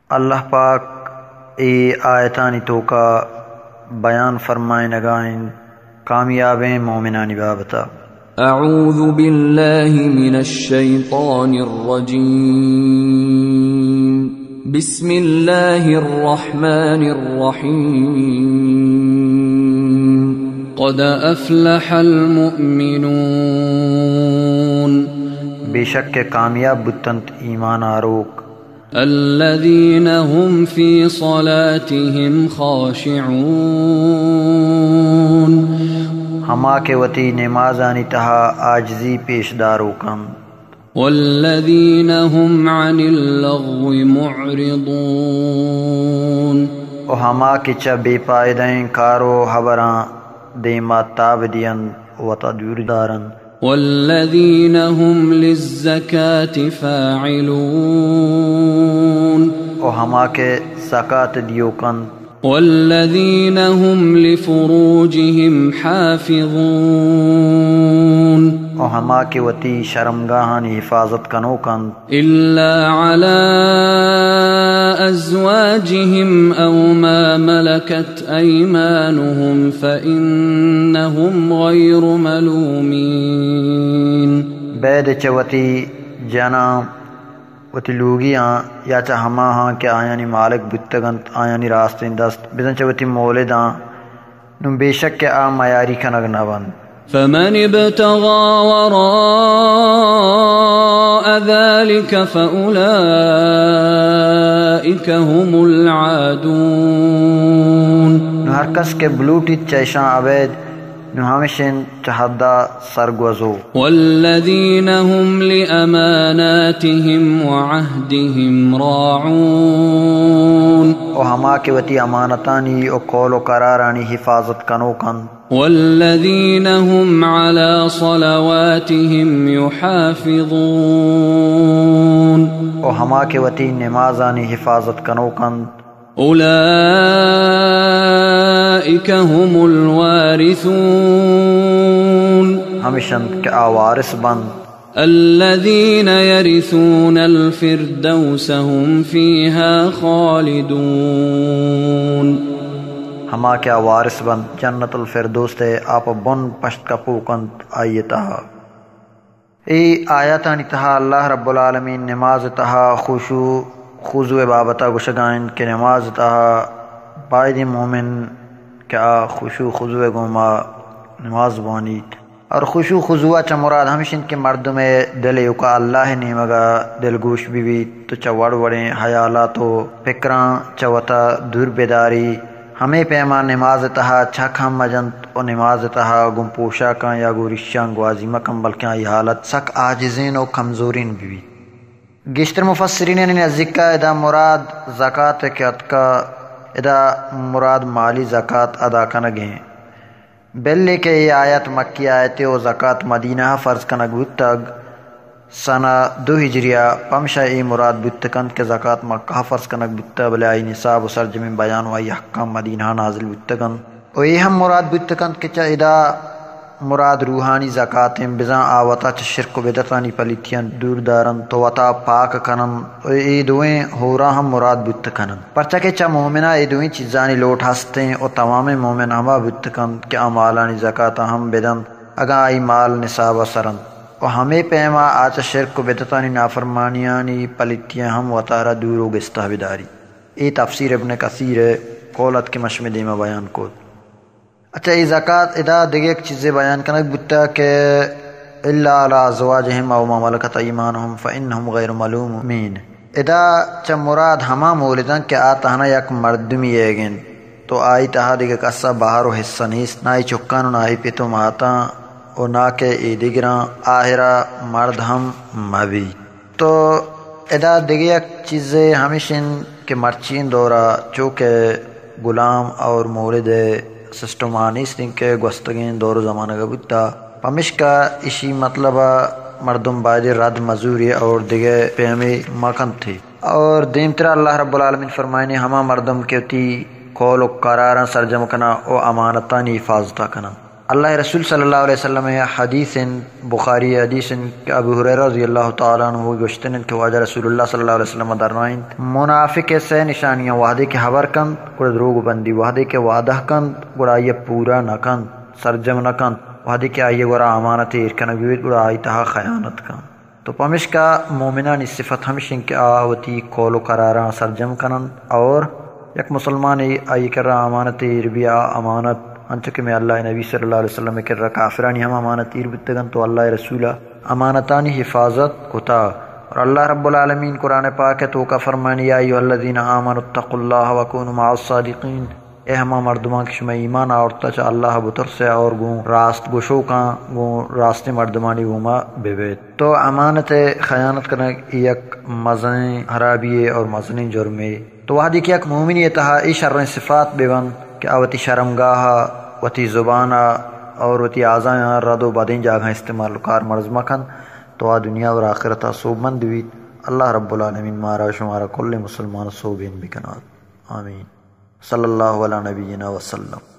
اللہ پاک اے آیتانی توکا بیان فرمائینگا انت کامیابیں مومنانی بابتا۔ أعوذ بالله من الشيطان الرجيم. بسم الله الرحمن الرحيم. قد أفلح المؤمنون. بے شک کہ کامیاب بوتنت ایمان آروک۔ الذين هم في صلاتهم خاشعون. ہما کہ وتی نمازانی تہا عاجزی پیش داروک انت۔ والذين هم عن اللغو معرضون. و ہما کہ چہ بے پائدہیں کار و ہبراں دیما تاب دینت و وتا دور دارنت۔ والذين هم للزكاة فاعلون. و ہما کہ زکات دیوک انت۔ والذين هم لفروجهم حافظون. و ہما کہ وتی شرمگاہانی حفاظت کنوک انت۔ إلا على أزواجهم أو ما ملكت أيمانهم فإنهم غير ملومين. بید چہ وتی جناں، وتی لوگیاں یا چہ ہماہاں کہ آیانی مالک بوتگ انت، آیانی راستیں دست، بزاں چہ وتی مولداں، نوں بے شک کہ آ میاری کنگ نہ بنت۔ فمن ابتغى وراء ذلك فأولئك هم العادون۔ نوں ہر کس کہ بلوٹیت چہ اشاں ابید، نوں ہمش انت چہ حدا سرگوزو۔ والذين هم لأماناتهم وعهدهم راعون۔ و ہما کہ وتی امانتانی و قول و قرارانی حفاظت کنوک انت۔ والذين هم على صلواتهم يحافظون۔ و ہما کہ وتی نمازانی حفاظت کنوک انت۔ أولئك هم الوارثون۔ ہمش انت کہ آ وارث بنت۔ الذين يرثون الفردوس هم فيها خالدون۔ ہما کہ آ وارث بنت جنت الفردوس ءِ، آ پہ بن پشت کپوک انت آئی ءِ تہا۔ اے آیاتانی تہا اللہ رب العالمین نماز ءِ تہا خشوع خضوع ءِ بابت ءَ گوشگا انت کہ نماز ءِ تہا بائدیں مومن کہ آ خشوع خضوع ءِ گوما نماز بوانیت۔ اور خشوع خضوع ءَ چہ مراد ہمش انت کہ مردم ءِ دل ایوکا اللہ ءِ نیمگ ءَ دلگوش بہ بیت، تو چہ وڑ وڑیں حیالات و پکراں چہ وتا دور بداری۔ ہمے پیما نماز ءِ تہا چک ہم مجنت و نماز ءِ تہا گوں پوشاکاں یا گوں ریشاں گوازی مکن، بلکیں آئی حالت سک عاجزین و کمزورین بہ بیت۔ گیشتر مفسرینانی نزیکا ادا مراد زکات کہ اتکا، ادا مراد مالی زکات ادا کنگ ایں۔ بلے کہ اے آیت مکی آیتے و زکات مدینہ ءَ فرض کنگ بوتگ، سنہ دو ہجری ءَ، پمشا اے مراد بوت کنت کہ زکات مکہ ءَ فرض کنگ بوتگ، بلے آئی نصاب و سرجمیں بیان و آئی احکام مدینہ ءَ نازل بوتگ انت۔ و اے ہم مراد بوت کنت کہ چہ ادا مراد روحانی زکات انت، بزاں آ وتا چہ شرک و بدعتانی پلیتیاں دور دارنت و وتا پاک کننت۔ و اے دوئیں ہورا ہم مراد بوت کننت، پرچا کہ چہ مومنا اے دوئیں چیزانی لوٹ ہست انت و توامیں مومن ہما بوت کنت کہ آ مالانی زکاتا ہم بدنت، اگاں آئی مال نصابا سر انت و ہمے پیما آ چہ شرک و بدعتانی نافرمانیانی پلیتیاں ہم وتارا دور و گستا بداریت۔ اے تفسیر ابن کثیر ءِ قول ات کہ من شمئے دیما بیان کت۔ اچھا، اے زکات ادا دگہ یک چیزے بیان کنگ بوتگ کہ الا علی ازواجہم او ما ملکت ایمانہم فانہم غیر ملومین۔ ادا چہ مراد ہما مولداں کہ آ تہنا یک مردمی ئیگ انت، تو آئی تہا دگہ کسا بہر و حصہ نیست، نہ آئی چکاں و نہ آئی پت و ماتاں و نہ کہ اے دگراں، آہرا مرد ہم مہ بیت۔ تو ادا دگہ یک چیزے ہمیش انت کہ مرچی ئیں دورا چو کہ غلام اور مولد ءِ سسٹم آ نیست انت کہ گوستگیں دور و زمانگ ءَ بوتا، پمیشکا اشی مطلب ءَ مردم بایدیں رد مزوری اور دگہ پیمے مکنت۔ اور دیمترا اللہ رب العالمین فرمائنی، ہما مردم کہ وتی قول و قراراں سرجم کناں و امانتانی حفاظتا کناں۔ اللہ ءِ رسول صلی اللہ علیہ وسلم ءِ حدیث انت، بخاری ءِ حدیث انت کہ ابو ہریرہ رضی اللہ تعالی عنہ گوشتن انت کہ واجہ رسول اللہ صلی اللہ علیہ وسلم درائینت، منافق ءِ سے نشانیاں: وہدے کہ ہبر کنت گڑا دروگ بندی، وہدے کہ وعدہ کنت گڑا آئی ءَ پورا نہ کنت، سرجم نہ کنت، وہدے کہ آئی ءِ گورا امانت ایر کنگ بیت گڑا آئی تہا خیانت کنت۔ تو پمشکا مومنانی صفت ہمش انت کہ آ وتی قول و قراراں سرجم کننت اور یک مسلمانے آئی کرا امانت ایر بی، آ امانت انچو کہ مئے اللہ ءِ نبی صلی اللہ علیہ وسلم ءِ کرا کافرانی ہم امانت ایر بوتگ انت، تو اللہ ءِ رسول ءَ امانتانی حفاظت کتا۔ اور اللہ رب العالمین قرآن پاک ءِ توکا فرمانی: یا ایھا الذین آمنوا اتقوا اللہ وکونوا مع الصادقین۔ اے ہما مردماں کہ شما ایمان آورتا، چہ اللہ بترسے اور گوں راست گوشوکاں، گوں راستیں مردمانی گوما ببیت۔ تو امانت ءِ خیانت کنگ یک مزنیں حرابی یے اور مزنیں جرمے۔ تو وہدے کہ یک مومنے ءِ تہا اے شریں صفات ببنت کہ آ وتی شرمگاہ ءَ، وتی زبان ءَ اور وتی اعضایاں رد و بدیں جاگہاں استعمال و کارمرز مکنت، تو آ دنیا اور آخرت ءَ سوبمند بیت۔ اللہ رب العالمین مارا و شمارا کلیں مسلمان سوبین بکنات۔ آمین۔ صلی اللہ علی نبینا وسلم۔